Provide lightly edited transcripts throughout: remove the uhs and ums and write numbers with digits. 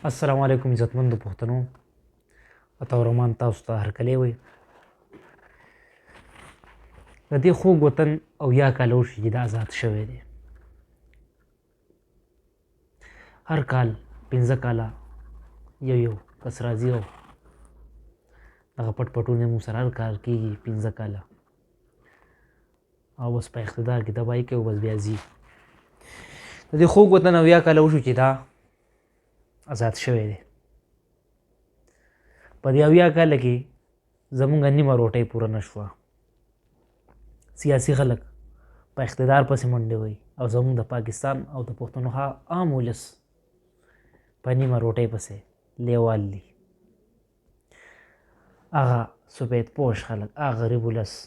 السلام علیکم عزتمندو پښتنو، عطاالرحمان تاسو ته هرکلی وایي. د دې خوږ وطن 70 کاله وشي چې دا آزاد شوی دی. هر کال 5 کاله یو یو کس راځي او دغه پټ پټونه موږ سره هر کال کېږي 5 کاله، او بس په اقتدار کې تباهي کوي، بس بیا ځي. د دې خوږ وطن 70 کاله وشو چې دا آزاد شوی دی. په دې 70 کاله کې زمونږ نیمه روټۍ پوره نه شوه. سیاسي خلک په اقتدار پسې منډې وهي او زمونږ د پاکستان او د پښتونخوا عام ولس په نیمه روټۍ پسې لیوال دي. هغه سفید پوش خلک، هغه غریب ولس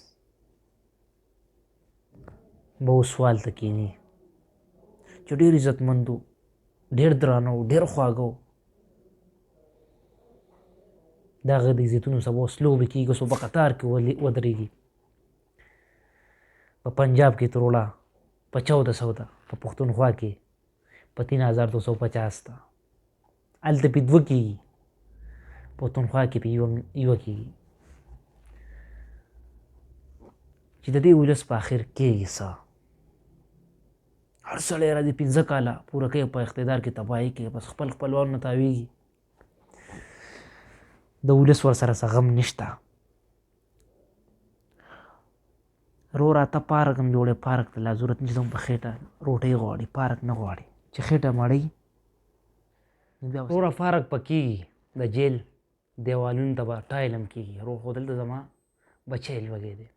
به اوس سوال ته کینی چې ډېر عزتمند و، ډېر درانه و، ډېر خواږه و. د هغه د عزتونو سبا اوس لوبې کېږي، اوس په قطار کې ودرېږي. په پنجاب کې تروړه په 1400 ده، په پښتونخوا کې په 3250 ده. هلته پې 2 کېږي، پښتونخوا کې پې یوه کېږي. چې د دې ولس په اخر کېږي څه؟ هر سړی راځي 5 کاله پوره کوي، په اقتدار کې تباهي کوي، بس خپل خپلوانو نه تاویږي. د ولس ورسره څه غم نشته. روره ته پارک هم جوړې، پارک ته لا ضرورت نشته، زموږ په خېټه روټۍ غواړي، پارک نه غواړي. چې خېټه مړی روره پارک په کېږي، د جیل دیوالونو ته به ټایل هم کېږي. روغ خو دلته زما بچی لوږی دی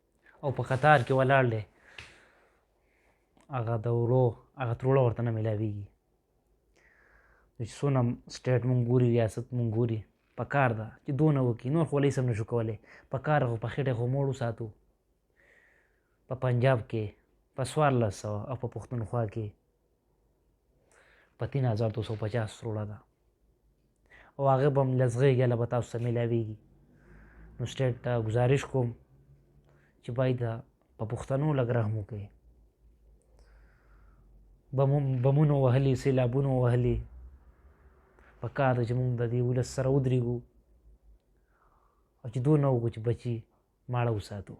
او په قطار کې ولاړ دی، هغه د ورو هغه تروړه ورته نه میلاویږي. نو چې څونه سټیټ مونږ ګوري، ریاست مونږ ګوري، په کار ده چې دونه وکړي، نور خو ولې هېڅ هم نشو کولی. په کار خو په خېټه خو موړ وساتو. په پنجاب کې په 1400 او په پښتونخوا کې په 3250 تروړه ده، او هغه به هم لزغېږي، هله به تاسو ته میلاویږي. نو سټیټ ته ګزارش کوم چې باید په پښتنو لږ رحم وکړي. بمونو وهلي، سیلابونو وهلي، په کار ده چې موږ د دې ولس سره ودرېږو او چې دونه وکړو چې بچي ماړه وساتو.